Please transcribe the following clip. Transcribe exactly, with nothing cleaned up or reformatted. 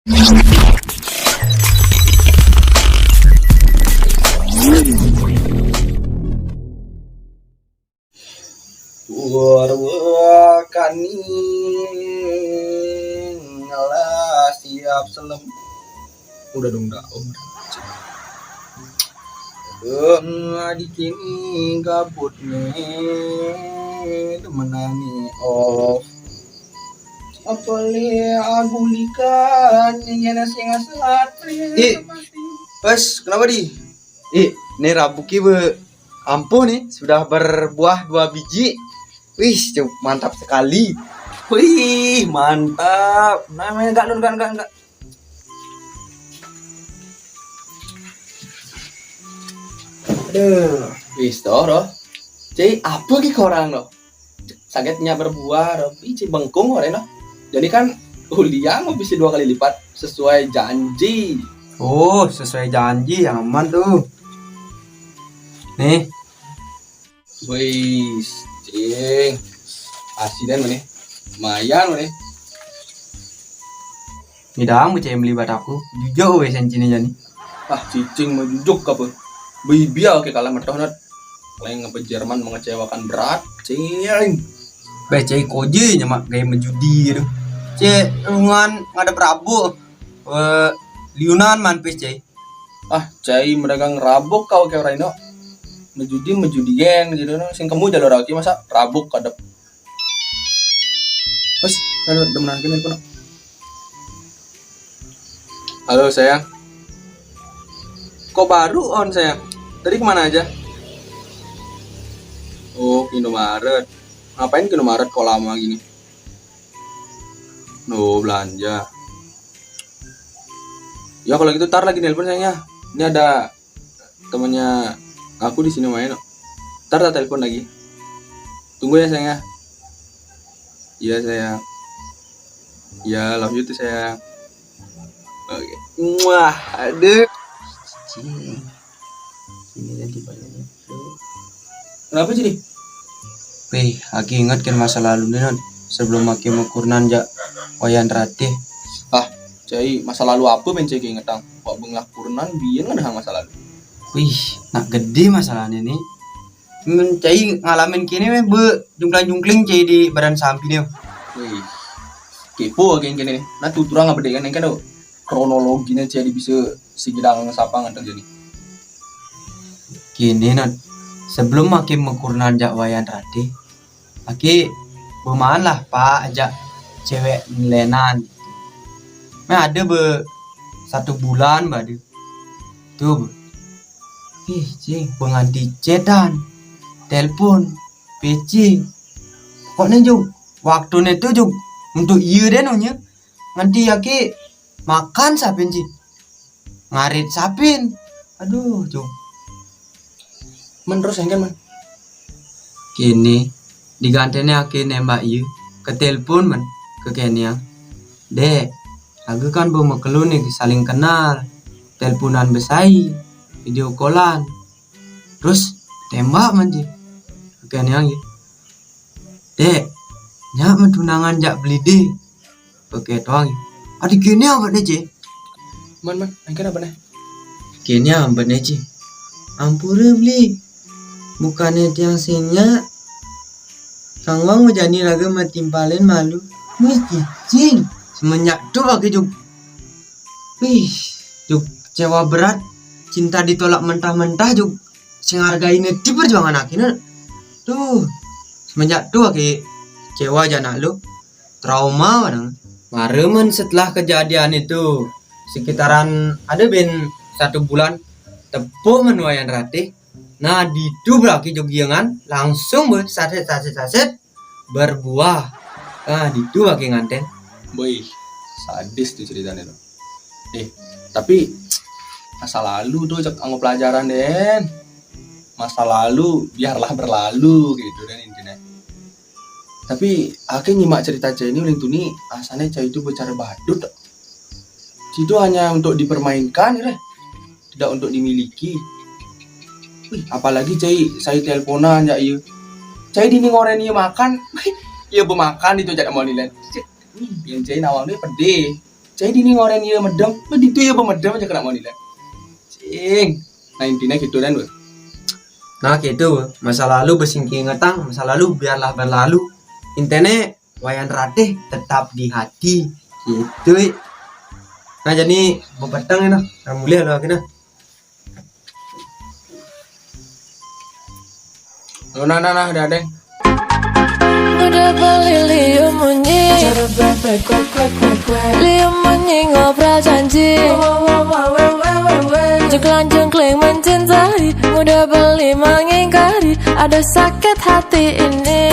Purwakani, ngelah siap selem. Udah dong, dah. Oh. Aduh, adik ini gabut nih. Temenani off. Apa le agulikan, ya nasi ngasih. Ih, pasti. Wes, kenapa, Di? Ih, nih rabuk ki be ampuh nih, sudah berbuah dua biji. Wih, cukup mantap sekali. Wih, mantap. Nah, main enggak, enggak, enggak, enggak. Aduh, wis toh, roh. Cai, apa ki korang, roh? Saget nya berbuah, roh. Ih, cai bengkung, roh, roh. Jadi kan, uliang mau bisa dua kali lipat sesuai janji. Oh, sesuai janji, aman tuh. Nih. Wis, cing. Asiden mana? Lumayan mana? Midang, cai beli bataku. Jujur wes yang cini jani. Ah, cicing mah jujuk apa? Bibia ke kalah metoh, Nat. Lain ngapa Jerman mengecewakan berat, cing. Be, cai koji nya mak gaya menjudi tu. Cai, rungan ngadep rabuk. Eh, liunan man pis, cai. Ah, cai medagang rabuk kau ke orang ino. Menjudi, menjudian gitu, no. Sing kemu jalur aki masa rabuk kadep. Terus, lalu demenan gini, no. Halo, sayang. Kok baru on, sayang? Tadi kemana aja? Oh, ke Indomaret. Ngapain ke Indomaret kok lama gini? No, belanja. Ya, kalau gitu, tar lagi nelpon, sayang, ya. Ini ada temannya aku di sini main, no. Tar tak telepon lagi. Tunggu ya, sayang, ya. Iya, sayang. Ya, love you too, sayang. Oke. Muah, aduh. Cing. Ini ganti badannya. Kenapa, Cidi? Weh, aki ingat kan masa lalu nih, Nat. Sebelum aki mengkurnan jak Wayan Ratih. Ah, cai, masa lalu apa men cai ingetang? Wak bengah kurnan, biyen ngadehang masa lalu. Wih, nak gede masalahnya nih. Men cai ngalamin kini meh be jungkling-jungkling cai di badan sampi nih. Wih, kepo aki kini nih. Nah, tuturang apa deh kan, kan kronologinya cai bisa si gedang sapa ngenteng jadi. Kini, Nat, sebelum aki mengkurnan jak Wayan Ratih, aki bemaan lah, Pak, ajak cewek nelenan. Meh ada be satu bulan bade. Tuh, be. Ih, cing, penganti cetan, telepon, P C. Pokoknya, Jung, waktu itu, Jung, untuk iya deh nonye. Nganti aki makan sapin, cing. Ngarit sapin. Aduh, Jung. Men terus engke, men. Kini, digantene aki nembak iye, ke telepon, men, ke keniang. Dek, aga kan be mekelu nih saling kenal. Teleponan besai, video callan. Terus tembak, men, ji. Ke keniang, ji. Dek, nyak men tunangan jak Belide. Oke, tuang. Adi kini apa nih, Ci? Man, man, engke apa nih? Kini apa nih, Ci? Ampure beli. Bukannya tiang sinyak, kang wang jani raga matimpalin malu. Wih, cicing. Semenjak tu pakai juk. Wih, juk kecewa berat. Cinta ditolak mentah-mentah juk. Sing hargaine di perjuangan akine. Tuh, semenjak tu aki kecewa aja anak lu. Trauma, mana? Mare men setelah kejadian itu, sekitaran ada ben satu bulan, tepuk men Wayan Ratih. Nah, ditu beraki jogiangan, langsung be saset, saset, saset, berbuah. Nah, ditu aki nganten. Boy, sadis tuh ceritanya tuh. Eh, tapi masa lalu tuh cek anggo pelajaran, Den. Masa lalu biarlah berlalu gitu, Den, intinya. Tapi aki nyimak cerita cai ini, ulin tuni, asane cai itu bicara badut. Cai itu hanya untuk dipermainkan, gitu. Tidak untuk dimiliki. Wih, apalagi cai, saya teleponan ya, iya. Cai dini ngoren iya makan, iya bemakan itu cak mau nilai. Yang cai nawang dia pedih. Jadi ini orang iya medem, lo itu ya pemedem aja kena mau nilai. Cing. Nah, intinya gitu kan, weh. Nah, gitu, weh. Masa lalu besing ingetang, masa lalu biarlah berlalu. Intinya wayan ratih tetap di hati. Gitu, weh. Nah, jadi mau petang ini, nah. Nah, mulai lo akhirnya. Lo nah, nah, nah, udah deh. Udah beli liu munyi. Liu munyi ngobrol janji. Jengklang jengkling mencintai. Udah beli mengingkari. Ada sakit hati ini.